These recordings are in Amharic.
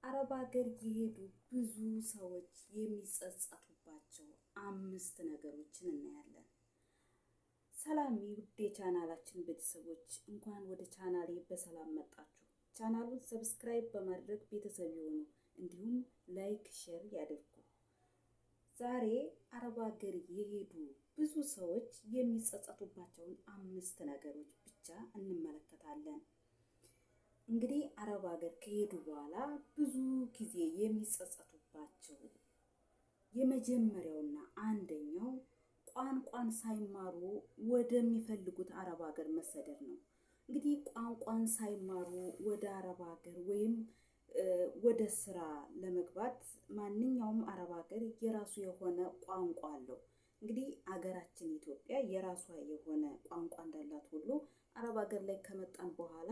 አረብ ሀገር የሄዱ ብዙ ሰዎች የሚጸጸቱባቸው አምስት ነገሮችን እናያለን። ሰላም ውድ የቻናላችን ቤተሰቦች፣ እንኳን ወደ ቻናሌ በሰላም መጣችሁ። ቻናሉን subscribe በማድረግ ቤተሰብ የሆኑ እንዲሁም like፣ share ያድርጉ። ዛሬ አረብ ሀገር የሄዱ ብዙ ሰዎች የሚጸጸቱባቸውን አምስት ነገሮች ብቻ እንመለከታለን። እንግዲህ አረብ ሀገር ከሄዱ በኋላ ብዙ ጊዜ የሚጸጸቱባቸው የመጀመሪያውና አንደኛው ቋንቋን ሳይማሩ ወደሚፈልጉት አረብ ሀገር መሰደድ ነው። እንግዲህ ቋንቋን ሳይማሩ ወደ አረብ ሀገር ወይም ወደ ስራ ለመግባት ማንኛውም አረብ ሀገር የራሱ የሆነ ቋንቋ አለው። እንግዲህ አገራችን ኢትዮጵያ የራሷ የሆነ ቋንቋ እንዳላት ሁሉ አረብ ሀገር ላይ ከመጣን በኋላ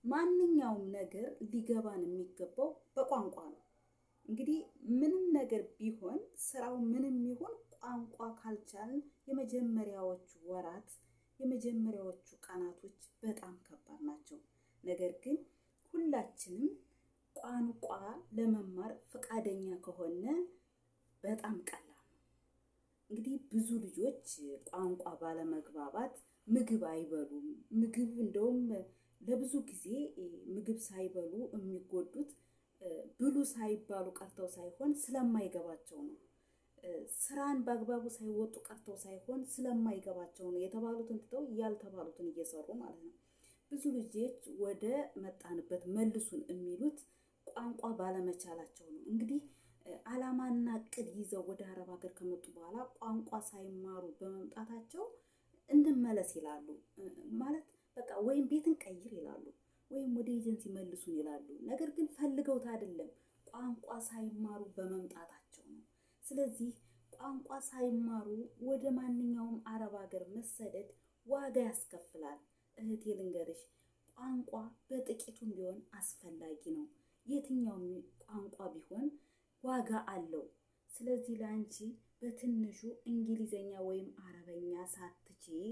ማንኛውም ነገር ሊገባን የሚገባው በቋንቋ ነው። እንግዲህ ምንም ነገር ቢሆን፣ ስራው ምንም ይሁን፣ ቋንቋ ካልቻልን የመጀመሪያዎቹ ወራት፣ የመጀመሪያዎቹ ቀናቶች በጣም ከባድ ናቸው። ነገር ግን ሁላችንም ቋንቋ ለመማር ፈቃደኛ ከሆነ በጣም ቀላል ነው። እንግዲህ ብዙ ልጆች ቋንቋ ባለመግባባት ምግብ አይበሉም። ምግብ እንደውም ለብዙ ጊዜ ምግብ ሳይበሉ የሚጎዱት ብሉ ሳይባሉ ቀርተው ሳይሆን ስለማይገባቸው ነው። ስራን በአግባቡ ሳይወጡ ቀርተው ሳይሆን ስለማይገባቸው ነው። የተባሉትን ትተው ያልተባሉትን እየሰሩ ማለት ነው። ብዙ ልጆች ወደ መጣንበት መልሱን የሚሉት ቋንቋ ባለመቻላቸው ነው። እንግዲህ አላማና እቅድ ይዘው ወደ አረብ ሀገር ከመጡ በኋላ ቋንቋ ሳይማሩ በመምጣታቸው እንመለስ ይላሉ። ማለት በቃ ወይም ቤትን ቀይር ይላሉ፣ ወይም ወደ ኤጀንሲ መልሱን ይላሉ። ነገር ግን ፈልገውት አይደለም፣ ቋንቋ ሳይማሩ በመምጣታቸው ነው። ስለዚህ ቋንቋ ሳይማሩ ወደ ማንኛውም አረብ ሀገር መሰደድ ዋጋ ያስከፍላል። እህቴ ልንገርሽ፣ ቋንቋ በጥቂቱም ቢሆን አስፈላጊ ነው። የትኛውም ቋንቋ ቢሆን ዋጋ አለው። ስለዚህ ለአንቺ በትንሹ እንግሊዘኛ ወይም አረበኛ ሳትችዪ፣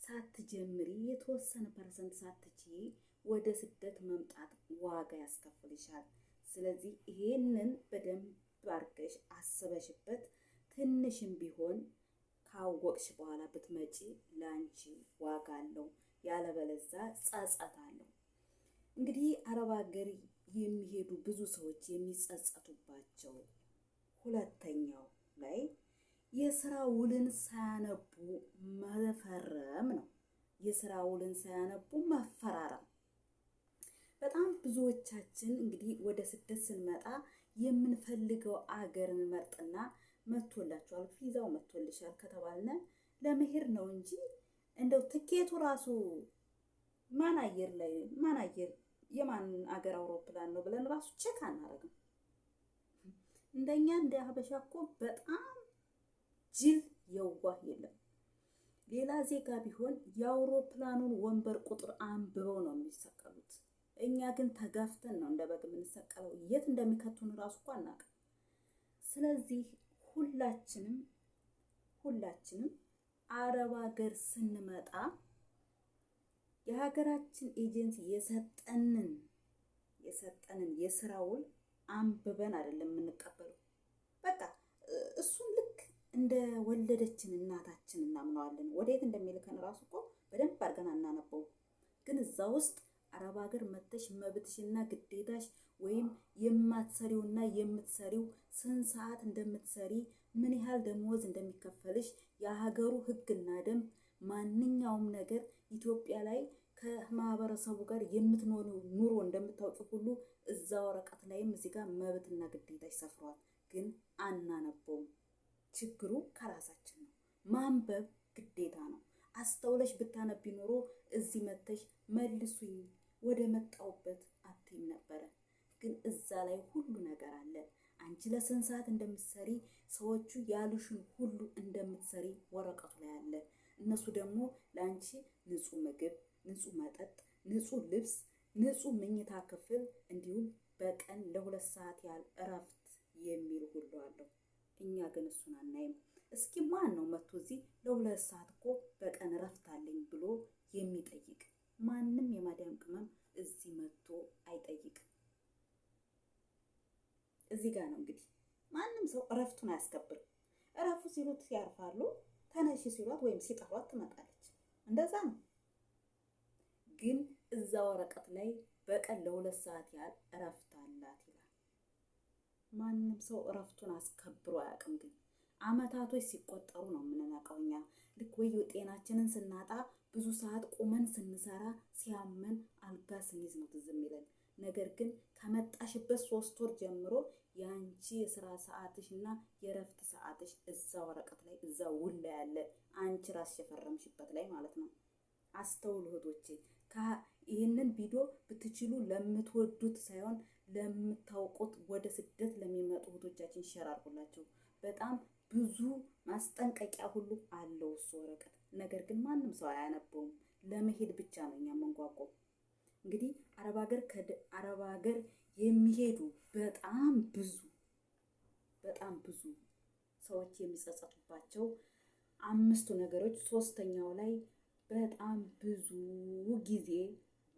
ሳትጀምሪ፣ የተወሰነ percent ሳትችዪ ወደ ስደት መምጣት ዋጋ ያስከፍልሻል። ስለዚህ ይሄንን በደንብ አድርገሽ አስበሽበት ትንሽም ቢሆን ካወቅሽ በኋላ ብትመጪ ለአንቺ ዋጋ አለው፣ ያለበለዛ ጸጸት አለው። እንግዲህ አረብ ሀገር የሚሄዱ ብዙ ሰዎች የሚጸጸቱባቸው ሁለተኛው ላይ የስራ ውልን ሳያነቡ መፈረም ነው። የስራ ውልን ሳያነቡ መፈራረም። በጣም ብዙዎቻችን እንግዲህ ወደ ስደት ስንመጣ የምንፈልገው አገር እንመርጥና መቶላችኋል፣ ቪዛው መቶልሻል ከተባልነ ለመሄድ ነው እንጂ እንደው ትኬቱ ራሱ ማን አየር ላይ ማን አየር የማን አገር አውሮፕላን ነው ብለን ራሱ check አናደርግም። እንደኛ እንደ ሀበሻ እኮ በጣም ጅል የዋህ የለም። ሌላ ዜጋ ቢሆን የአውሮፕላኑን ወንበር ቁጥር አንብበው ነው የሚሰቀሉት። እኛ ግን ተጋፍተን ነው እንደ በግ የምንሰቀለው። የት እንደሚከቱን ራሱ እኮ አናውቅም። ስለዚህ ሁላችንም አረብ ሀገር ስንመጣ የሀገራችን ኤጀንሲ የሰጠንን የስራ ውል አንብበን አይደለም የምንቀበለው። በቃ እሱን ልክ እንደ ወለደችን እናታችን እናምነዋለን። ወዴት እንደሚልከን ራሱ እኮ በደንብ አድርገን አናነበውም። ግን እዛ ውስጥ አረብ ሀገር መተሽ መብትሽና ግዴታሽ ወይም የማትሰሪውና የምትሰሪው፣ ስንት ሰዓት እንደምትሰሪ፣ ምን ያህል ደመወዝ እንደሚከፈልሽ፣ የሀገሩ ሕግና ደንብ፣ ማንኛውም ነገር ኢትዮጵያ ላይ ከማህበረሰቡ ጋር የምትኖሪው ኑሮ እንደምታውቂ ሁሉ እዛ ወረቀት ላይም እዚህ ጋር መብትና ግዴታሽ ሰፍረዋል። ግን አናነበውም። ችግሩ ከራሳችን ነው። ማንበብ ግዴታ ነው። አስተውለሽ ብታነቢ ኖሮ እዚህ መተሽ መልሱኝ ወደ መጣሁበት አትይም ነበረ። ግን እዛ ላይ ሁሉ ነገር አለ። አንቺ ለስንት ሰዓት እንደምትሰሪ፣ ሰዎቹ ያሉሽን ሁሉ እንደምትሰሪ ወረቀቱ ላይ አለ። እነሱ ደግሞ ለአንቺ ንጹህ ምግብ፣ ንጹህ መጠጥ፣ ንጹህ ልብስ፣ ንጹህ መኝታ ክፍል እንዲሁም በቀን ለ2 ሰዓት ያህል እረፍት የሚል ሁሉ አለው። እኛ ግን እሱን አናይም። እስኪ ማን ነው መጥቶ እዚህ ለ2 ሰዓት እኮ በቀን እረፍት አለኝ ብሎ የሚጠይቅ? ማንም የማዳም ቅመም እዚህ መጥቶ አይጠይቅም። እዚህ ጋር ነው እንግዲህ ማንም ሰው እረፍቱን አያስከብርም። እረፉ ሲሉት ያርፋሉ። ተነሺ ሲሏት ወይም ሲጠሯት ትመጣለች። እንደዛ ነው። ግን እዛ ወረቀት ላይ በቀን ለ2 ሰዓት ያህል እረፍት አላት ይላል። ማንም ሰው እረፍቱን አስከብሮ አያውቅም። ግን አመታቶች ሲቆጠሩ ነው የምንነቃው እኛ። ልክ ወይ ጤናችንን ስናጣ፣ ብዙ ሰዓት ቁመን ስንሰራ ሲያመን፣ አልጋ ስንይዝ ነው ትዝ የሚለን። ነገር ግን ከመጣሽበት 3 ወር ጀምሮ የአንቺ የስራ ሰዓትሽ እና የእረፍት ሰዓትሽ እዛ ወረቀት ላይ፣ እዛ ውል ላይ ያለ፣ አንቺ ራስሽ የፈረምሽበት ላይ ማለት ነው። አስተውሉ እህቶቼ። ይህንን ቪዲዮ ብትችሉ ለምትወዱት ሳይሆን ለምታውቁት ወደ ስደት ለሚመጡ እህቶቻችን share አድርጉላቸው። በጣም ብዙ ማስጠንቀቂያ ሁሉ አለው እሱ ወረቀት። ነገር ግን ማንም ሰው አያነበውም። ለመሄድ ብቻ ነው እኛ የምንጓጓው። እንግዲህ አረብ ሀገር የሚሄዱ በጣም ብዙ፣ በጣም ብዙ ሰዎች የሚጸጸቱባቸው አምስቱ ነገሮች ሶስተኛው ላይ በጣም ብዙ ጊዜ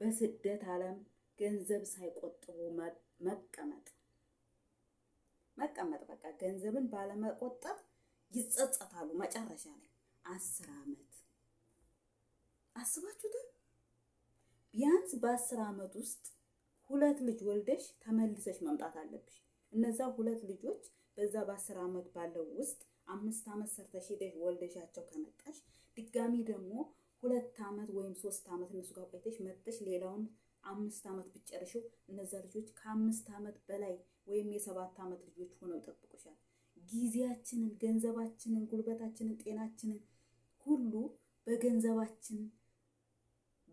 በስደት ዓለም ገንዘብ ሳይቆጥቡ መቀመጥ መቀመጥ በቃ ገንዘብን ባለመቆጠብ ይጸጸታሉ። መጨረሻ ላይ 10 ዓመት አስባችሁታል? ቢያንስ በ10 ዓመት ውስጥ ሁለት ልጅ ወልደሽ ተመልሰሽ መምጣት አለብሽ። እነዛ ሁለት ልጆች በዛ በ10 ዓመት ባለው ውስጥ 5 ዓመት ሰርተሽ ሄደሽ ወልደሻቸው ከመጣሽ፣ ድጋሚ ደግሞ 2 ዓመት ወይም 3 ዓመት እነሱ ጋር ቆይተሽ መጥተሽ ሌላውን 5 ዓመት ብትጨርሺው፣ እነዛ ልጆች ከ5 ዓመት በላይ ወይም የ7 ዓመት ልጆች ሆነው ይጠብቁሻል። ጊዜያችንን፣ ገንዘባችንን፣ ጉልበታችንን፣ ጤናችንን ሁሉ በገንዘባችን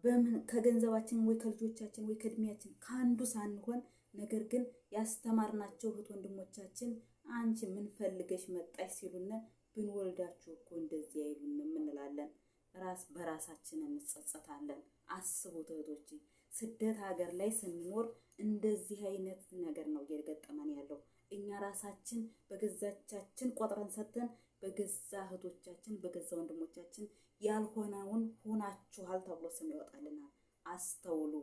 በምን ከገንዘባችን ወይ ከልጆቻችን ወይ ከእድሜያችን ከአንዱ ሳንሆን፣ ነገር ግን ያስተማርናቸው እህት ወንድሞቻችን አንቺ ምን ፈልገሽ መጣሽ ሲሉን ብንወልዳችሁ እኮ እንደዚህ አይሉንም እንላለን። ራስ በራሳችን እንጸጸታለን። አስቡት እህቶቼ፣ ስደት ሀገር ላይ ስንኖር እንደዚህ አይነት ነገር ነው እየገጠመን ያለው። እኛ ራሳችን በገዛ እጃችን ቆጥረን ሰጥተን በገዛ እህቶቻችን፣ በገዛ ወንድሞቻችን ያልሆነውን ሆናችኋል ተብሎ ስም ይወጣልናል። አስተውሉ።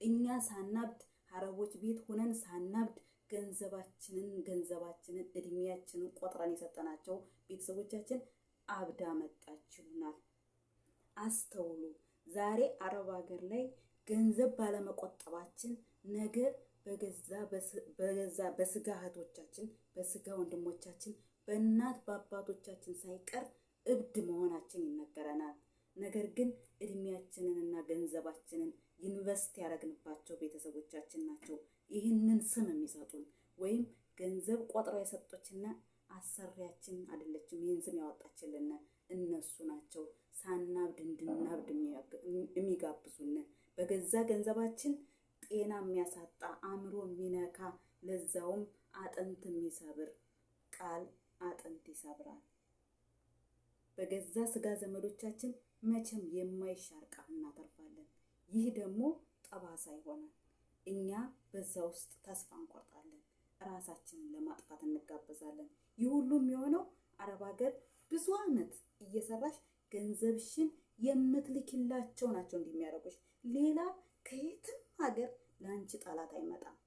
እኛ ሳናብድ፣ አረቦች ቤት ሆነን ሳናብድ፣ ገንዘባችንን እድሜያችንን ቆጥረን የሰጠናቸው ቤተሰቦቻችን አብዳ መጣች ይሉናል። አስተውሉ። ዛሬ አረብ ሀገር ላይ ገንዘብ ባለመቆጠባችን ነገ በገዛ በስጋ እህቶቻችን፣ በስጋ ወንድሞቻችን፣ በእናት በአባቶቻችን ሳይቀር እብድ መሆናችን ይነገረናል። ነገር ግን እድሜያችንን እና ገንዘባችንን invest ያደረግንባቸው ቤተሰቦቻችን ናቸው ይህንን ስም የሚሰጡን። ወይም ገንዘብ ቆጥረው የሰጡችና አሰሪያችን አይደለችም ይህን ስም ያወጣችልን፣ እነሱ ናቸው ሳናብድ እንድናብድ የሚጋብዙን። በገዛ ገንዘባችን ጤና የሚያሳጣ፣ አእምሮ የሚነካ፣ ለዛውም አጥንት የሚሰብር ቃል አጥንት ይሰብራል። በገዛ ስጋ ዘመዶቻችን መቼም የማይሻር ቃል እናተርፋለን። ይህ ደግሞ ጠባሳ ይሆናል። እኛ በዛ ውስጥ ተስፋ እንቆርጣለን፣ ራሳችንን ለማጥፋት እንጋበዛለን። ይህ ሁሉ የሚሆነው አረብ ሀገር ብዙ ዓመት እየሰራሽ ገንዘብሽን የምትልኪላቸው ናቸው እንዲህ የሚያደርጉሽ። ሌላ ከየትም ሀገር ለአንቺ ጠላት አይመጣም።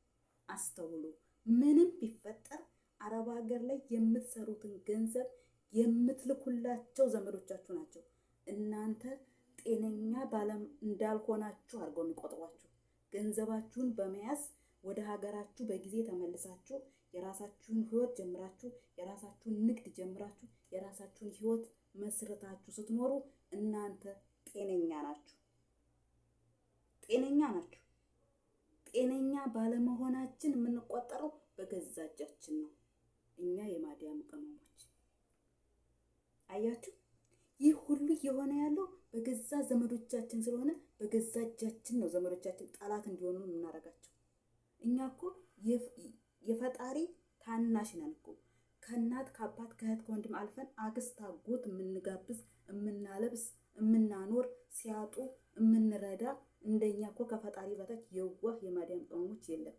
አስተውሉ። ምንም ቢፈጠር አረብ ሀገር ላይ የምትሰሩትን ገንዘብ የምትልኩላቸው ዘመዶቻችሁ ናቸው። እናንተ ጤነኛ ባለም እንዳልሆናችሁ አድርገው የሚቆጥሯችሁ። ገንዘባችሁን በመያዝ ወደ ሀገራችሁ በጊዜ ተመልሳችሁ የራሳችሁን ህይወት ጀምራችሁ፣ የራሳችሁን ንግድ ጀምራችሁ፣ የራሳችሁን ህይወት መስርታችሁ ስትኖሩ እናንተ ጤነኛ ናችሁ። ጤነኛ ናችሁ። ጤነኛ ባለመሆናችን የምንቆጠረው በገዛ እጃችን ነው። እኛ የማዲያም ቅመሞች አያችሁ፣ ይህ ሁሉ እየሆነ ያለው በገዛ ዘመዶቻችን ስለሆነ በገዛ እጃችን ነው ዘመዶቻችን ጠላት እንዲሆኑ የምናደርጋቸው። እኛ እኮ የፈጣሪ ታናሽ ነን እኮ። ከእናት፣ ከአባት፣ ከእህት፣ ከወንድም አልፈን አክስት፣ አጎት የምንጋብዝ፣ የምናለብስ፣ የምናኖር፣ ሲያጡ የምንረዳ፣ እንደኛ እኮ ከፈጣሪ በታች የዋህ የማዲያም ቅመሞች የለም።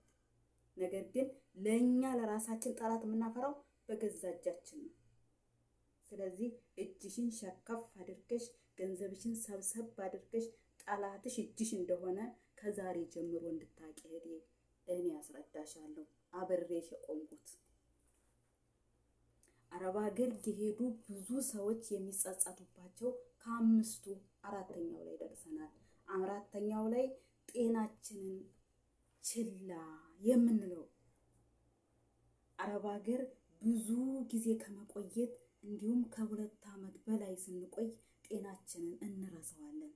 ነገር ግን ለእኛ ለራሳችን ጠላት የምናፈራው በገዛ እጃችን ነው። ስለዚህ እጅሽን ሸከፍ አድርገሽ፣ ገንዘብሽን ሰብሰብ አድርገሽ፣ ጠላትሽ እጅሽ እንደሆነ ከዛሬ ጀምሮ እንድታቂ እህቴ። እኔ አስረዳሻለሁ። አብሬሽ የቆምኩት አረብ ሀገር የሄዱ ብዙ ሰዎች የሚጸጸቱባቸው ከአምስቱ አራተኛው ላይ ደርሰናል። አራተኛው ላይ ጤናችንን ችላ የምንለው አረብ ሀገር ብዙ ጊዜ ከመቆየት እንዲሁም ከ2 ዓመት በላይ ስንቆይ ጤናችንን እንረሳዋለን።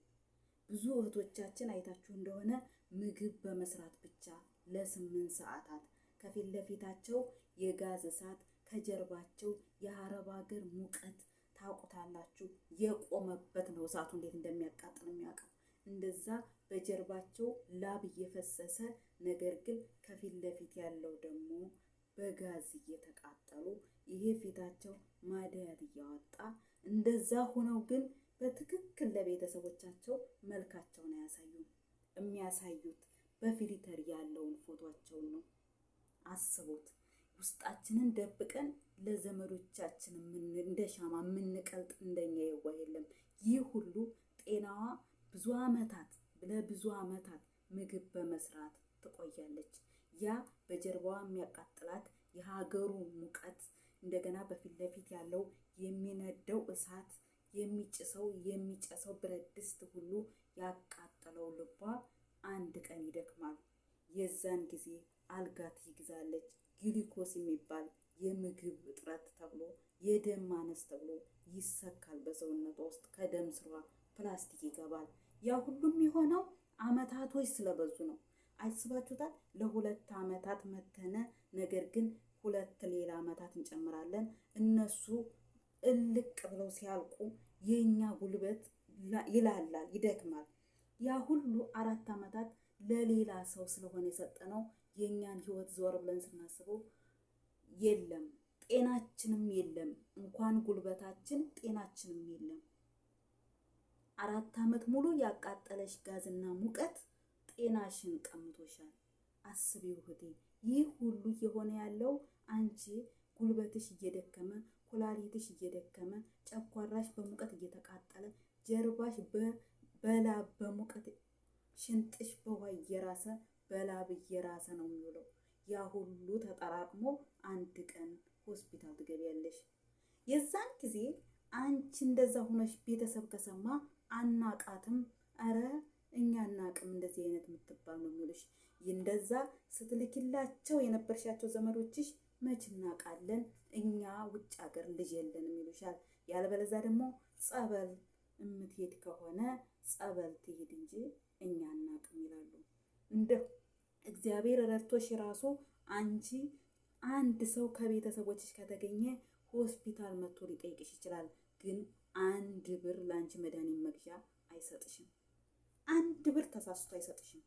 ብዙ እህቶቻችን አይታችሁ እንደሆነ ምግብ በመስራት ብቻ ለ8 ሰዓታት ከፊት ለፊታቸው የጋዝ እሳት፣ ከጀርባቸው የአረብ ሀገር ሙቀት ታውቁታላችሁ። የቆመበት ነው እሳቱ እንዴት እንደሚያቃጥል የሚያውቀው። እንደዛ በጀርባቸው ላብ እየፈሰሰ ነገር ግን ከፊት ለፊት ያለው ደግሞ በጋዝ እየተቃጠሉ ይሄ ፊታቸው ማድያት እያወጣ እንደዛ ሆነው ግን በትክክል ለቤተሰቦቻቸው መልካቸውን አያሳዩም። የሚያሳዩት በ filter ያለውን ፎቶቸውን ነው። አስቡት። ውስጣችንን ደብቀን ለዘመዶቻችን እንደ ሻማ የምንቀልጥ እንደኛ የዋህ የለም። ይህ ሁሉ ጤናዋ ብዙ አመታት ለብዙ አመታት ምግብ በመስራት ትቆያለች። ያ በጀርባዋ የሚያቃጥላት የሀገሩ ሙቀት፣ እንደገና በፊት ለፊት ያለው የሚነደው እሳት፣ የሚጭሰው የሚጨሰው ብረት ድስት ሁሉ ያቃጠለው ልቧ አንድ ቀን ይደክማል። የዛን ጊዜ አልጋ ትይዛለች። ግሉኮስ የሚባል የምግብ እጥረት ተብሎ የደም ማነስ ተብሎ ይሰካል። በሰውነቷ ውስጥ ከደም ስሯ ፕላስቲክ ይገባል። ያ ሁሉም የሆነው አመታቶች ስለበዙ ነው። አስባችሁታል? ለ2 አመታት መተነ፣ ነገር ግን ሁለት ሌላ አመታት እንጨምራለን። እነሱ እልቅ ብለው ሲያልቁ የእኛ ጉልበት ይላላል፣ ይደክማል። ያ ሁሉ 4 አመታት ለሌላ ሰው ስለሆነ የሰጠነው የእኛን ህይወት ዞር ብለን ስናስበው የለም፣ ጤናችንም የለም፣ እንኳን ጉልበታችን ጤናችንም የለም። 4 አመት ሙሉ ያቃጠለሽ ጋዝና ሙቀት ጤናሽን ቀምቶሻል። አስቢው እህቴ፣ ይህ ሁሉ እየሆነ ያለው አንቺ ጉልበትሽ እየደከመ፣ ኩላሊትሽ እየደከመ፣ ጨጓራሽ በሙቀት እየተቃጠለ፣ ጀርባሽ በላብ በሙቀት፣ ሽንጥሽ በውሃ እየራሰ፣ በላብ እየራሰ ነው የሚውለው። ያ ሁሉ ተጠራቅሞ አንድ ቀን ሆስፒታል ትገቢያለሽ። የዛን ጊዜ አንቺ እንደዛ ሆነሽ ቤተሰብ ከሰማ አናቃትም፣ ኧረ እኛ አናቅም እንደዚህ አይነት የምትባል ነው የሚሉሽ። እንደዛ ስትልኪላቸው የነበርሻቸው ዘመዶችሽ መች እናቃለን እኛ ውጭ ሀገር ልጅ የለንም ይሉሻል። ያለበለዛ ደግሞ ጸበል የምትሄድ ከሆነ ጸበል ትሄድ እንጂ እኛ አናቅም ይላሉ። እንደ እግዚአብሔር ረድቶሽ ራሱ አንቺ አንድ ሰው ከቤተሰቦችሽ ከተገኘ ሆስፒታል መጥቶ ሊጠይቅሽ ይችላል። ግን አንድ ብር ለአንቺ መድኃኒት መግዣ አይሰጥሽም። አንድ ብር ተሳስቶ አይሰጥሽም።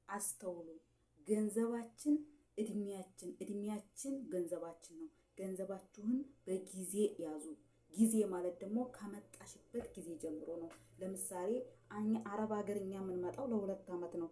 አስተውሉ። ገንዘባችን እድሜያችን፣ እድሜያችን ገንዘባችን ነው። ገንዘባችሁን በጊዜ ያዙ። ጊዜ ማለት ደግሞ ከመጣሽበት ጊዜ ጀምሮ ነው። ለምሳሌ አረብ ሀገር እኛ የምንመጣው ለ2 ዓመት ነው።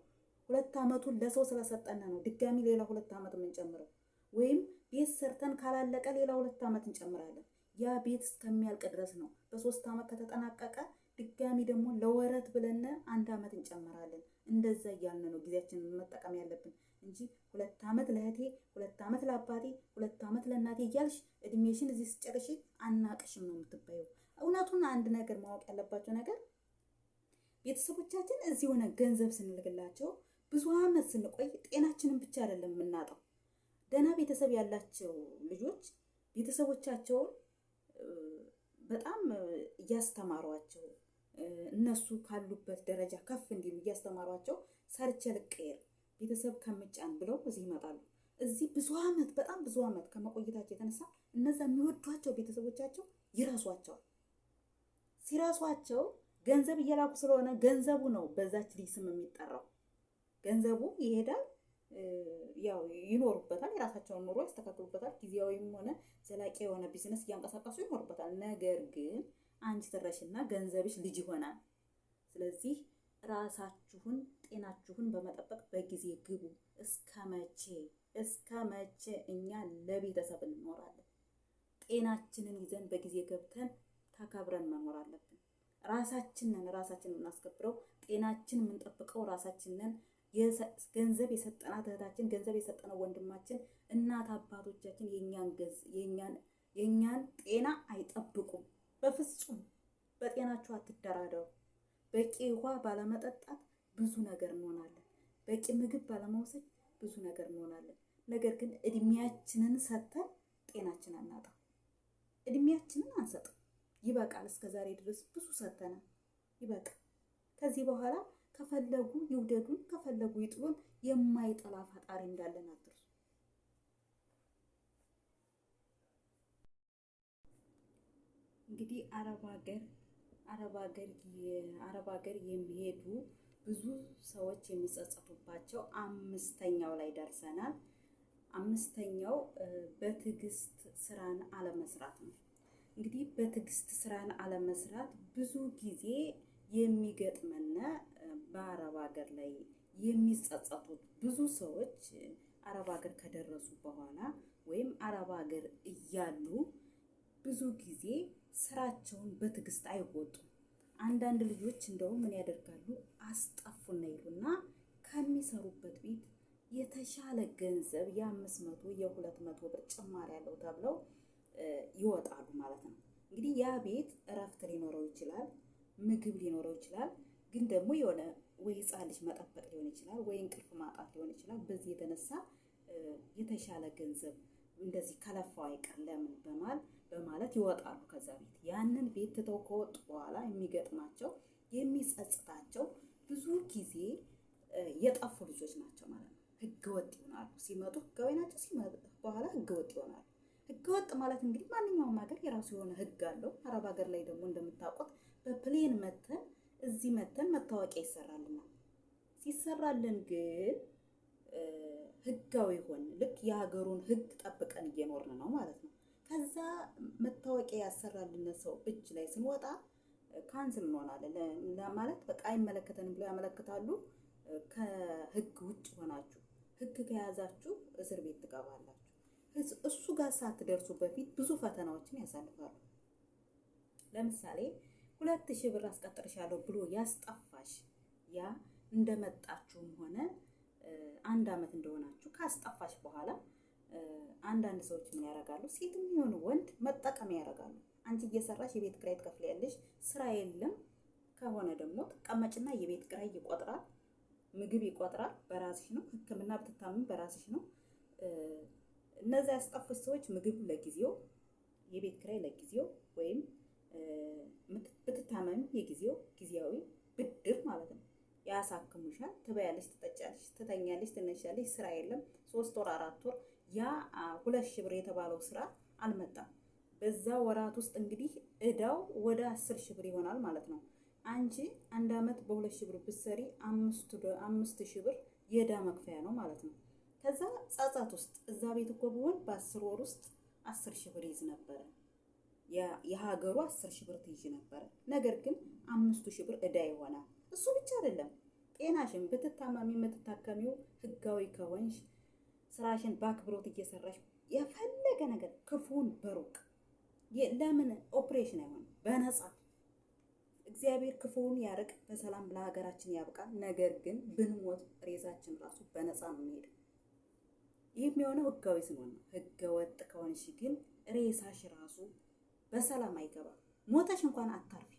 2 ዓመቱን ለሰው ስለሰጠን ነው ድጋሚ ሌላ 2 ዓመት የምንጨምረው። ወይም ቤት ሰርተን ካላለቀ ሌላ 2 ዓመት እንጨምራለን። ያ ቤት እስከሚያልቅ ድረስ ነው። በ3 ዓመት ከተጠናቀቀ ድጋሚ ደግሞ ለወረት ብለን አንድ ዓመት እንጨምራለን። እንደዛ እያልን ነው ጊዜያችንን መጠቀም ያለብን እንጂ 2 ዓመት ለእህቴ፣ 2 ዓመት ለአባቴ፣ 2 ዓመት ለእናቴ እያልሽ እድሜሽን እዚህ ስጨርሺ አናቅሽም ነው የምትባየው። እውነቱን አንድ ነገር ማወቅ ያለባቸው ነገር ቤተሰቦቻችን እዚህ ሆነ ገንዘብ ስንልክላቸው ብዙ ዓመት ስንቆይ ጤናችንን ብቻ አይደለም የምናጣው። ደህና ቤተሰብ ያላቸው ልጆች ቤተሰቦቻቸውን በጣም እያስተማሯቸው፣ እነሱ ካሉበት ደረጃ ከፍ እንዲሉ እያስተማሯቸው፣ ሰርቼ ልቀየር ቤተሰብ ከምጫን ብለው እዚህ ይመጣሉ። እዚህ ብዙ ዓመት፣ በጣም ብዙ ዓመት ከመቆየታቸው የተነሳ እነዛ የሚወዷቸው ቤተሰቦቻቸው ይረሷቸዋል። ሲረሷቸው ገንዘብ እየላኩ ስለሆነ ገንዘቡ ነው በዛች ልጅ ስም የሚጠራው። ገንዘቡ ይሄዳል፣ ያው ይኖሩበታል፣ የራሳቸውን ኑሮ ያስተካክሉበታል። ጊዜያዊም ሆነ ዘላቂ የሆነ ቢዝነስ እያንቀሳቀሱ ይኖሩበታል። ነገር ግን አንቺ ትረሽና ገንዘብሽ ልጅ ይሆናል። ስለዚህ ራሳችሁን ጤናችሁን በመጠበቅ በጊዜ ግቡ። እስከ መቼ፣ እስከ መቼ እኛ ለቤተሰብ እንኖራለን? ጤናችንን ይዘን በጊዜ ገብተን ተከብረን መኖር አለብን። ራሳችንን ራሳችንን የምናስከብረው፣ ጤናችን የምንጠብቀው ራሳችንን። ገንዘብ የሰጠናት እህታችን፣ ገንዘብ የሰጠነው ወንድማችን፣ እናት አባቶቻችን የእኛን ጤና አይጠብቁም በፍጹም። በጤናችሁ አትደራደሩ። በቂ ውሃ ባለመጠጣት ብዙ ነገር እንሆናለን። በቂ ምግብ ባለመውሰድ ብዙ ነገር እንሆናለን። ነገር ግን እድሜያችንን ሰጥተን ጤናችን አናጣም። እድሜያችንን አንሰጥም። ይበቃል። እስከ ዛሬ ድረስ ብዙ ሰጥተናል። ይበቃል። ከዚህ በኋላ ከፈለጉ ይውደዱን፣ ከፈለጉ ይጥሉን። የማይጠላ ፈጣሪ እንዳለን አትርሱ። እንግዲህ አረብ ሀገር የሚሄዱ ብዙ ሰዎች የሚጸጸቱባቸው አምስተኛው ላይ ደርሰናል። አምስተኛው በትዕግስት ስራን አለመስራት ነው። እንግዲህ በትዕግስት ስራን አለመስራት ብዙ ጊዜ የሚገጥመን በአረብ ሀገር ላይ የሚጸጸቱት ብዙ ሰዎች አረብ ሀገር ከደረሱ በኋላ ወይም አረብ ሀገር እያሉ ብዙ ጊዜ ስራቸውን በትዕግስት አይወጡም። አንዳንድ ልጆች እንደውም ምን ያደርጋሉ? አስጠፉና ይሉና ከሚሰሩበት ቤት የተሻለ ገንዘብ የ500 የ200 ብር ጭማሪ ያለው ተብለው ይወጣሉ ማለት ነው። እንግዲህ ያ ቤት እረፍት ሊኖረው ይችላል፣ ምግብ ሊኖረው ይችላል። ግን ደግሞ የሆነ ወይ ህፃን ልጅ መጠበቅ ሊሆን ይችላል፣ ወይ እንቅልፍ ማጣት ሊሆን ይችላል። በዚህ የተነሳ የተሻለ ገንዘብ እንደዚህ ከለፋው አይቀር ለምን በማለት ይወጣሉ ከዛ ቤት። ያንን ቤት ትተው ከወጡ በኋላ የሚገጥማቸው የሚጸጽታቸው ብዙ ጊዜ የጠፉ ልጆች ናቸው ማለት ነው። ህገወጥ ይሆናሉ። ሲመጡ ህጋዊ ናቸው፣ ሲመጡ በኋላ ህገወጥ ይሆናሉ። ህገወጥ ማለት እንግዲህ ማንኛውም ሀገር የራሱ የሆነ ህግ አለው። አረብ ሀገር ላይ ደግሞ እንደምታውቁት በ plane መተን እዚህ መተን መታወቂያ ይሰራልናል። ሲሰራልን ግን ህጋዊ ሆን ልክ የሀገሩን ህግ ጠብቀን እየኖርን ነው ማለት ነው። ከዛ መታወቂያ ያሰራልን ሰው እጅ ላይ ስንወጣ cancel እንሆናለን ማለት በቃ አይመለከተንም ብለው ያመለክታሉ። ከህግ ውጭ ሆናችሁ ህግ ከያዛችሁ እስር ቤት ትገባላችሁ። እሱ ጋር ሳትደርሱ በፊት ብዙ ፈተናዎችን ያሳልፋሉ። ለምሳሌ 2000 ብር አስቀጥርሻለሁ ብሎ ያስጠፋሽ ያ እንደመጣችሁም ሆነ አንድ አመት እንደሆናችሁ ካስጠፋሽ በኋላ አንዳንድ ሰዎች ምን ያደርጋሉ? ሴትም ይሁን ወንድ መጠቀሚያ ያደርጋሉ። አንቺ እየሰራሽ የቤት ኪራይ ትከፍያለሽ፣ ስራ የለም ከሆነ ደግሞ ትቀመጭና የቤት ኪራይ ይቆጥራል፣ ምግብ ይቆጥራል። በራስሽ ነው። ሕክምና ብትታመም በራስሽ ነው። እነዚያ ያስጠፉት ሰዎች ምግብ ለጊዜው፣ የቤት ኪራይ ለጊዜው ወይም ብትታመም የጊዜው ጊዜያዊ ብድር ማለት ነው ያሳክሙሻል። ትበያለሽ፣ ትጠጫለሽ፣ ትተኛለሽ፣ ትነሻለሽ። ስራ የለም። 3 ወር 4 ወር ያ 2000 ብር የተባለው ስራ አልመጣም። በዛ ወራት ውስጥ እንግዲህ እዳው ወደ 10,000 ብር ይሆናል ማለት ነው። አንቺ አንድ አመት በ2000 ብር ብትሰሪ 5000 ብር የእዳ መክፈያ ነው ማለት ነው። ከዛ ጸጸት ውስጥ እዛ ቤት እኮ ብሆን በ10 ወር ውስጥ 10,000 ብር ይዝ ነበረ። የሀገሩ 10,000 ብር ትይዥ ነበረ። ነገር ግን 5000 ብር እዳ ይሆናል። እሱ ብቻ አይደለም፣ ጤናሽን ብትታመሚ የምትታከሚው ህጋዊ ከሆንሽ ስራሽን በአክብሮት እየሰራሽ የፈለገ ነገር ክፉን በሩቅ ለምን ኦፕሬሽን አይሆንም በነፃ። እግዚአብሔር ክፉውን ያርቅ፣ በሰላም ለሀገራችን ያብቃ። ነገር ግን ብንሞት ሬሳችን ራሱ በነፃ ነው የሚሄደው። ይህ የሚሆነው ህጋዊ ስንሆን ነው። ህገ ወጥ ከሆንሽ ግን ሬሳሽ ራሱ በሰላም አይገባም። ሞተሽ እንኳን አታርፊ።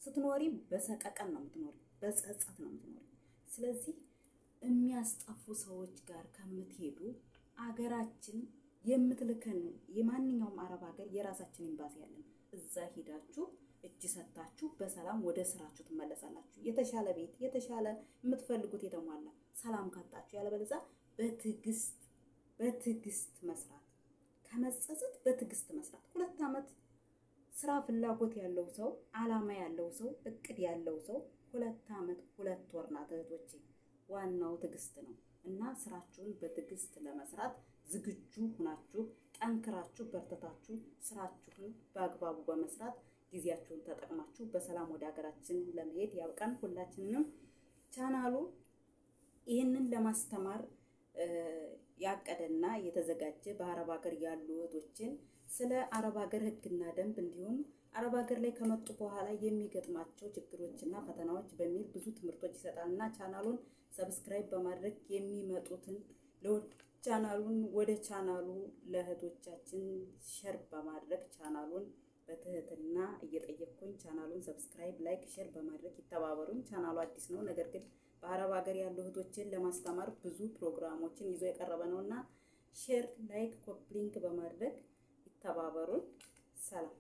ስትኖሪ በሰቀቀን ነው የምትኖሪ፣ በጸጸት ነው የምትኖሪ። ስለዚህ የሚያስጠፉ ሰዎች ጋር ከምትሄዱ አገራችን የምትልከን የማንኛውም አረብ ሀገር የራሳችን ኤምባሲ ያለን እዛ ሂዳችሁ እጅ ሰጥታችሁ በሰላም ወደ ስራችሁ ትመለሳላችሁ። የተሻለ ቤት፣ የተሻለ የምትፈልጉት የተሟላ ሰላም ካጣችሁ፣ ያለበለዚያ በትዕግስት በትዕግስት መስራት ከመጸጸት በትዕግስት መስራት 2 ዓመት ስራ ፍላጎት ያለው ሰው፣ አላማ ያለው ሰው፣ እቅድ ያለው ሰው 2 ዓመት 2 ወር ናት እህቶቼ። ዋናው ትዕግስት ነው እና ስራችሁን በትዕግስት ለመስራት ዝግጁ ሁናችሁ ጠንክራችሁ በርትታችሁ ስራችሁን በአግባቡ በመስራት ጊዜያችሁን ተጠቅማችሁ በሰላም ወደ ሀገራችን ለመሄድ ያብቃን ሁላችንንም። ቻናሉ ይህንን ለማስተማር ያቀደና የተዘጋጀ በአረብ ሀገር ያሉ እህቶችን ስለ አረብ ሀገር ሕግና ደንብ እንዲሁም አረብ ሀገር ላይ ከመጡ በኋላ የሚገጥማቸው ችግሮችና ፈተናዎች በሚል ብዙ ትምህርቶች ይሰጣል እና ቻናሉን subscribe በማድረግ የሚመጡትን ቻናሉን ወደ ቻናሉ ለእህቶቻችን share በማድረግ ቻናሉን በትህትና እየጠየቅኩኝ ቻናሉን subscribe፣ like፣ share በማድረግ ይተባበሩኝ። ቻናሉ አዲስ ነው፣ ነገር ግን በአረብ ሀገር ያሉ እህቶችን ለማስተማር ብዙ ፕሮግራሞችን ይዞ የቀረበ ነው እና share፣ like፣ copy link በማድረግ ይተባበሩን። ሰላም።